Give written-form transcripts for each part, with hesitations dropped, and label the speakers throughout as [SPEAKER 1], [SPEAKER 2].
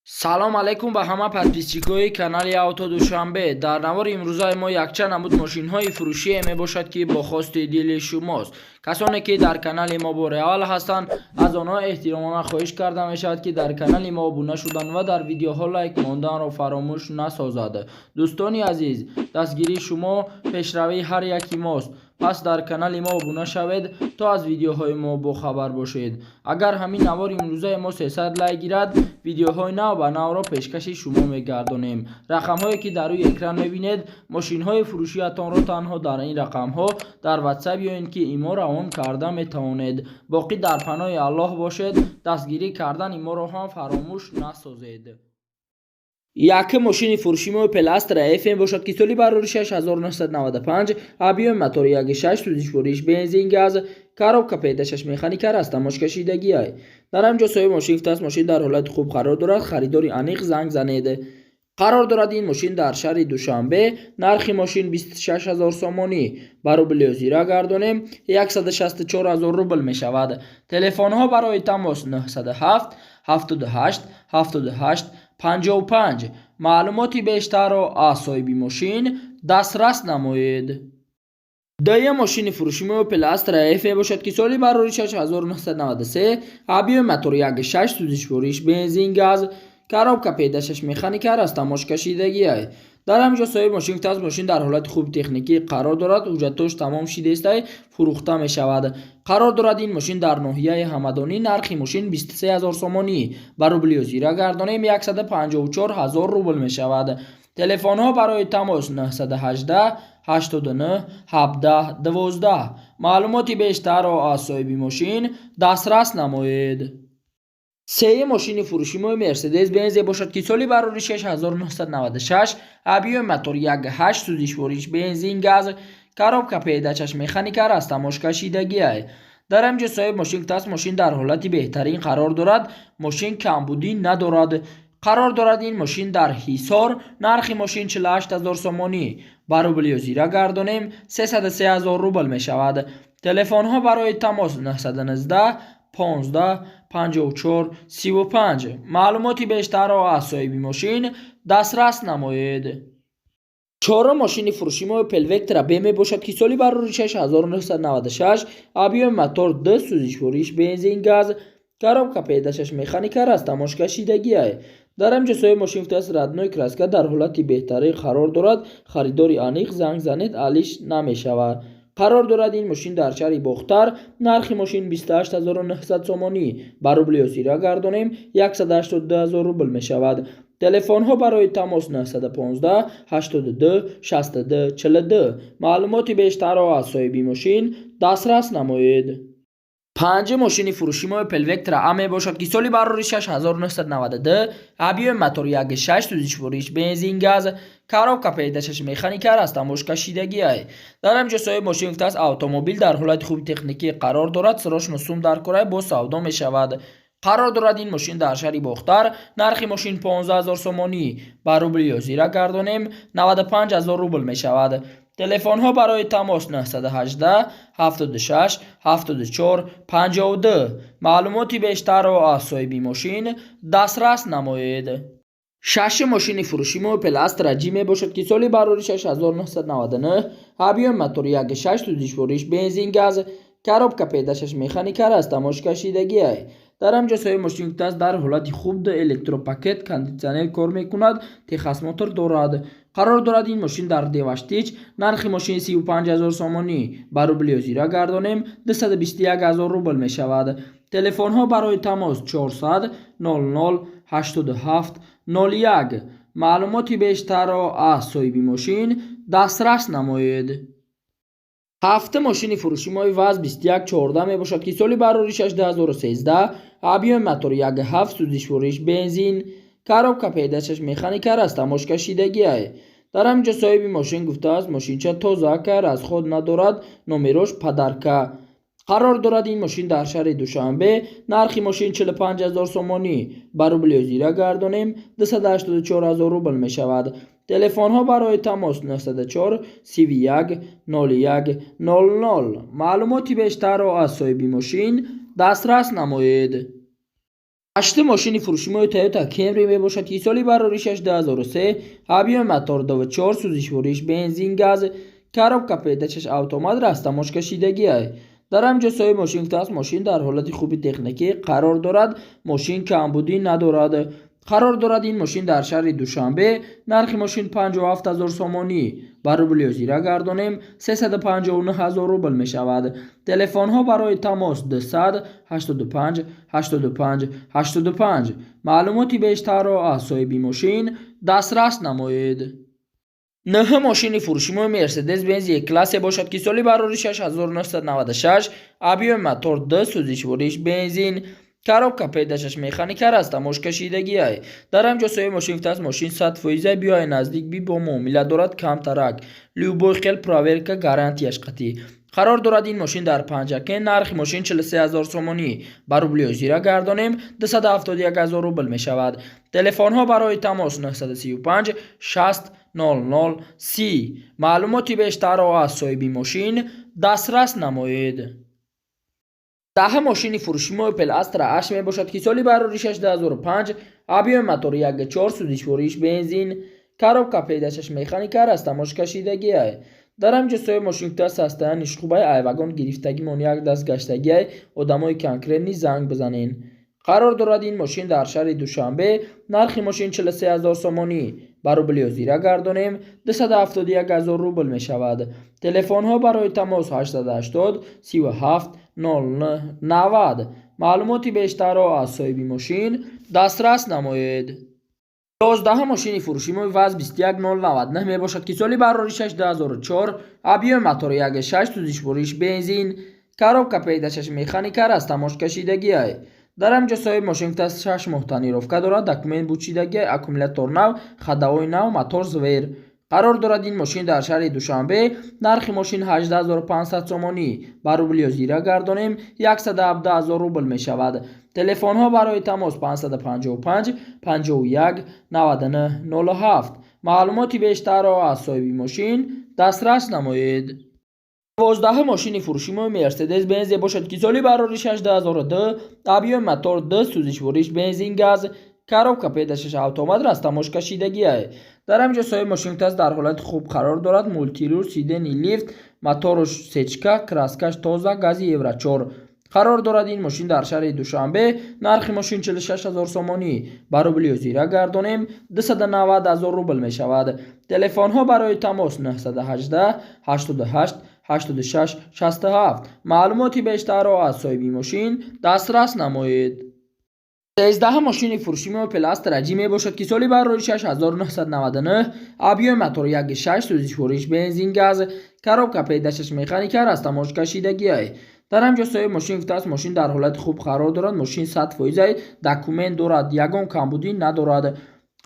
[SPEAKER 1] Салом алейкум ба ҳама подписчикои канали Авто Душанбе. Дар навори имрӯзаи мо якчанд намуд мошинҳои фурӯшие мебошад, ки бо хости дили шумост. Касоне ки дар канали мо бори аввал ҳастанд, аз онҳо эҳтиромона хоҳиш карда мешавад, ки дар канали мо обуна шудан ва дар видеоҳо лайк монданро фаромӯш насозад. Дӯстони азиз, дастгирии шумо пешравии ҳар яки мост, пас дар канали мо обуна шавед, то аз видеоҳои мо бохабар бошед. Агар ҳамин навори имрӯзаи мо 300 лайк гирад, видеоҳои нав ба навро пешкаши шумо мегардонем. Рақамҳое ки дар рӯи экран мебинед, мошинҳои фурӯшиятонро танҳо дар ин рақамҳо дар Ватсап ё ин ки ИМО равон карда метавонед. Боқӣ дар паноҳи Аллоҳ бошед, дастгирӣ кардани моро ҳам фаромӯш насозед. Якум мошини фурӯши мо Opel Astra F мебошад, ки соли бароришаш 1995, объёми мотори 1.6, сӯзишвориш бензин, газ, коробка ПД6, механика, растаможкашидагиай. Дар ҳамин ҷо соҳиби мошин гуфтааст, мошин дар ҳолати хуб қарор дорад, харидори аниқ занг занед. Қарор дорад ин мошин дар шаҳри Душанбе. Нархи мошин 26 000 сомонӣ, ба рубли ҳозира гардонем, 164 000 рубл мешавад. Телефонҳо барои тамос 907 78 78 55. Маълумоти бештарро аз соҳиби мошин дастрас намоед. Дуюм мошини фурӯши мо Opel Astra F мебошад, ки соли бароришаш 1993, объёми мотор 1.6, сӯзишвориш бензин, газ, коробка ПД6, механика, растаможкашидагиай. Дар ҳамин ҷо соҳиби мошин гуфтааст, мошин дар ҳолати хуби техникӣ қарор дорад, ҳуҷҷатош тамом шидестай, фурӯхта мешавад. Қарор дорад ин мошин дар ноҳияи Ҳамадонӣ. Нархи мошин 23 000 сомонӣ, ба рубли ҳозира гардонем, 154 000 рубл мешавад. Телефонҳо барои тамос 918 89 17 12. Маълумоти бештарро аз соҳиби мошин дастрас намоед. Сеюм мошини фурӯши мо Мерседес Бензе бошад, ки соли бароришаш 1996, объёми мотор 1.8, сӯзишвориш бензин, газ, коробка ПД6, механика, растаможкашидагиай. Дар ҳамин ҷо соҳиби мошин гуфтааст, мошин дар ҳолати беҳтарин қарор дорад, мошин камбудӣ надорад. Қарор дорад ин мошин дар Ҳисор. Нархи мошин 48 000 сомонӣ, ба рубли ҳозира гардонем, 303 000 рубл мешавад. Телефонҳо барои тамос 919 15 54 35. Маълумоти бештарро аз соҳиби мошин дастрас намоед. Чорум мошини фурӯши мо Opel Vectra B мебошад, ки соли бароришаш 1996, объёми мотор 2, сӯзишвориш бензин, газ, коробка ПД6, механика, растаможкашидагиай. Дар ҳамин ҷо соҳиби мошин гуфтааст, родной краска, дар ҳолати беҳтарин қарор дорад, харидори аниқ занг занед, алиш намешавад. Қарор дорад ин мошин дар шаҳри Бохтар. Нархи мошин 28 900 сомонӣ, ба рубли ҳозира гардонем, 182 000 рубл мешавад. Телефонҳо барои тамос 915 82 62 42. Маълумоти бештарро аз соҳиби мошин дастрас намоед. Панҷум мошини фурӯши мо Opel Vectra A мебошад, ки соли бароришаш 1992, объёми мотор 1.6, сӯзишвориш бензин, газ, коробка ПД6, механика, растаможкашидагиай. Дар ҳамин ҷо соҳиби мошин гуфтааст, автомобил дар ҳолати хуби техникӣ қарор дорад, срочно сум дар корай, боз савдо мешавад. Қарор дорад ин мошин дар шаҳри Бохтар. Нархи мошин 15 000 сомонӣ, ба рубли ҳозира гардонем, 95 000 рубл мешавад. Телефонҳо барои тамос 918 76 74 52. Маълумоти бештарро аз соҳиби мошин дастрас намоед. Шашум мошини фурӯши мо Opel Astra J мебошад, ки соли бароришаш 1999, объёми мотор 1.6, сӯзишвориш бензин, газ, коробка ПД6, механика, растаможкашидагиай. Дар ҳамин ҷо соҳиби мошин гуфтааст, дар ҳолати хуб, электропакет, кондитсионер кор мекунад, техосмотр дорад. Қарор дорад ин мошин дар Деваштич. Нархи мошин 35 000 сомонӣ, ба рубли ҳозира гардонем, 221 000 рубл мешавад. Телефонҳо барои тамос 400 00 87 01. Маълумоти бештарро аз соҳиби мошин дастрас намоед. Ҳафтум мошини фурӯши мо ВАЗ 2114 мебошад, ки соли бароришаш 2013, объёми мотор 1.7, сӯзишвориш бензин, коробка ПД6, механика, растаможкашидагиай. Дар ҳамин ҷо соҳиби мошин гуфтааст, мошинча тоза ака, расход надорад, номерош подарка. Қарор дорад ин мошин дар шаҳри Душанбе. Нархи мошин 45 000 сомонӣ, ба рубли ҳозира гардонем, 284 000 рубл мешавад. Телефонҳо барои тамос 904 31 01 00. Маълумоти бештарро аз соҳиби мошин дастрас намоед. Ҳаштум мошини фурӯшимои Toyota Camry мебошад, ки соли бароришаш 2003, объёми мотор 2.4, сӯзишвориш бензин, газ, коробка передачаш автомат, растаможка шидагиай. Дар ҳамин ҷо соҳиби мошин гуфтааст, мошин дар ҳолати хуби техникӣ қарор дорад, мошин камбудӣ надорад. Қарор дорад ин мошин дар шаҳри Душанбе. Нархи мошин 57 ҳазор сомонӣ, ба рубли ҳозира гардонем, 359 ҳазор рубл мешавад. Телефонҳо барои тамос 200 85 85 85. Маълумоти бештарро аз соҳиби мошин дастрас намоед. Нӯҳум мошини фурӯшимои Мерседес Бенз Е-классе бошад, ки соли бароришаш 1996, объёми мотор 2, сӯзишвориш бензин, коробка передачаш механика, растаможка шидагиай. Дар ҳамин ҷо соҳиби мошин гуфтааст, мошин 100 фоиза, биёй наздик би, бо муомила дорад камтарак, любой хел проверка, гарантияш қатъӣ. Қарор дорад ин мошин дар Панҷакент. Нархи мошин 43 ҳазор сомонӣ, ба рубли ҳозира гардонем, 271 ҳазор рубл мешавад. Телефонҳо барои тамос 935 60 00 30. Маълумоти бештарро аз соҳиби мошин дастрас намоед. Даҳум мошини фурӯшимои Opel Astra H мебошад, ки соли бароришаш 2005, объёми мотор 1.4, сӯзишвориш бензин, коробка передачаш механика, растаможка шидагиай. Дар ҳамин ҷо соҳиби мошин гуфтааст, состояниш хубай, ай вагон гирифтагимон як даст гаштагиай, одамои конкретный занг бизанен. Қарор дорад ин мошин дар шаҳри Душанбе. Нархи мошин 43 ҳазор сомонӣ, ба рубли ҳозира гардонем, 271 ҳазор рубл мешавад. Телефонҳо барои тамос 880 37 09 90. Маълумоти бештарро аз соҳиби мошин дастрас намоед. 11-ум мошини фурӯшимои ВАЗ 21099 мебошад, ки соли бароришаш 2004, объёми мотори 1.6, сӯзишвориш бензин, коробка передачаш механика, растаможка шидагиай. Дар ҳамин ҷо соҳиби мошин гуфтааст, 6 моҳ тонировка дорад, документ бучидагиай, аккумулятор нав, ходовой нав, мотор звер. Қарор дорад ин мошин дар шаҳри Душанбе. Нархи мошин 18 500 сомонӣ, ба рубли ҳозира гардонем, 117 ҳазор рубл мешавад. Телефонҳо барои тамос 555 51 99 07. Маълумоти бештарро аз соҳиби мошин дастрас намоед. 12-ум мошини фурӯшимои Мерседес Бензе бошад, ки соли бароришаш 2002, объёми мотор 2, сӯзишвориш бензин, газ, коробка передачаш автомат, растаможка шидагиай. Дар ҳамин ҷо соҳиби мошин гуфтааст, дар ҳолати хуб қарор дорад, мультируль, сиденье лифт, моторуш сечка, краскаш тоза, гази евро 4. Қарор дорад ин мошин дар шаҳри Душанбе. Нархи мошин 46 ҳазор сомонӣ, ба рубли ҳозира гардонем, 290 ҳазор рубл мешавад. Телефонҳо барои тамос 918 88 86 67. Маълумоти бештарро аз соҳиби мошин дастрас намоед. 13-ум мошини фурӯшими Opel Astra J мебошад, ки соли бароришаш 1999, объёми мотор 1.6, сӯзишвориш бензин, газ, коробка передачаш механика, растаможка шидагиай. Дар ҳамин ҷо соҳиби мошин гуфтааст, мошин дар ҳолати хуб қарор дорад, мошин 100 фоизай, документ дорад, ягон камбудӣ надорад.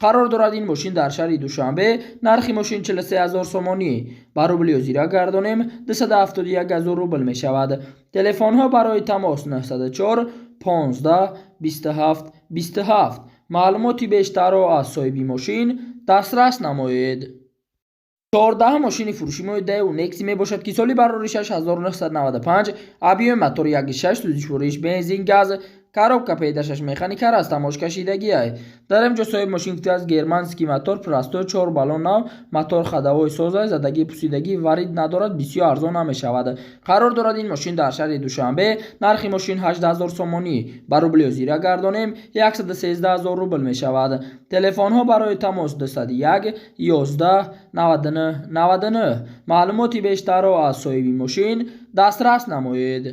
[SPEAKER 1] Қарор дорад ин мошин дар шаҳри Душанбе. Нархи мошин 43 ҳазор сомонӣ, ба рубли ҳозира гардонем, 271 ҳазор рубл мешавад. Телефонҳо барои тамос 904 15 27 27. Маълумоти бештарро аз соҳиби мошин дастрас намоед. 14-ум мошини фурӯшимои Daewoo Nexia мебошад, ки соли бароришаш 1995, объёми мотори 1.6, сӯзишвориш бензин, газ, коробка передачаш механика, растаможка шидагиай. Дар ин ҷо соҳиби мошин гуфтааст, германский мотор, простой, чор баллон нав, мотор ходовой созай, задагӣ, пусидагӣ, варид надорад, бисёр арзон намешавад. Қарор дорад ин мошин дар шаҳри Душанбе. Нархи мошин 18 000 сомонӣ, ба рубли ҳозира гардонем, 113 ҳазор рубл мешавад. Телефонҳо барои тамос 201 11 99 99. Маълумоти бештарро аз соҳиби мошин дастрас намоед.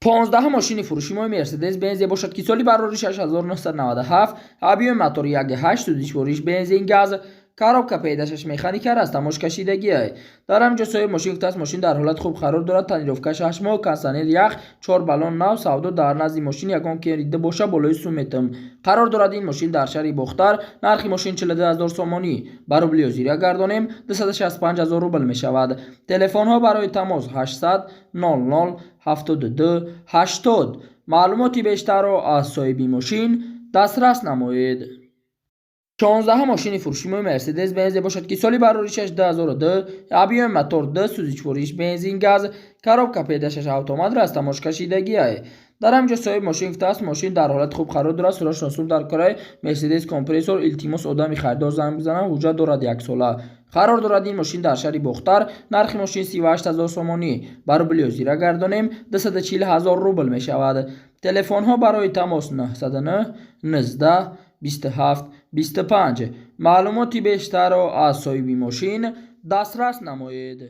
[SPEAKER 1] 15-ум мошини фурӯшимои Мерседес Бензе бошад, ки соли бароришаш 1997, объёми мотори 1.8, сӯзишвориш бензин, газ, коробка передачаш механика, растаможка шидагиай. Дар ҳамин ҷо соҳиби мошин гуфтааст, мошин дар ҳолати хуб қарор дорад, тонировкаш 8 моҳ, кондиционер, ях, чор баллон нав, савдо дар назди мошин, ягон кем боша, болои сум метам. Қарор дорад ин мошин дар шаҳри Бохтар. Нархи мошин 42 ҳазор сомонӣ, ба рубли ҳозира гардонем, 265 ҳазор рубл мешавад. Телефонҳо барои тамос 800 00 72 80. Маълумоти бештарро аз соҳиби мошин дастрас намоед. 16-ум мошини фурӯшимои Мерседес Бензе бошад, ки соли бароришаш 2002, объёми мотор 2, сӯзишвориш бензин, газ, коробка передачаш автомат, растаможка шидагиай. Дар ҳамин ҷо соҳиби мошин гуфтааст, мошин дар ҳолати хуб қарор дорад, срочно дар кораи Мерседес компрессор. Илтимос, одами харидор занг бизанад. Ҳуҷҷат дорад яксола. Қарор дорад ин мошин дар шаҳри Бохтар. Нархи мошин 38 ҳазор сомонӣ, ба рубли ҳозира гардонем, 240 ҳазор рубл мешавад. Телефонҳо барои тамос: 909 19 27 25. Маълумоти бештарро аз соҳиби мошин дастрас намоед.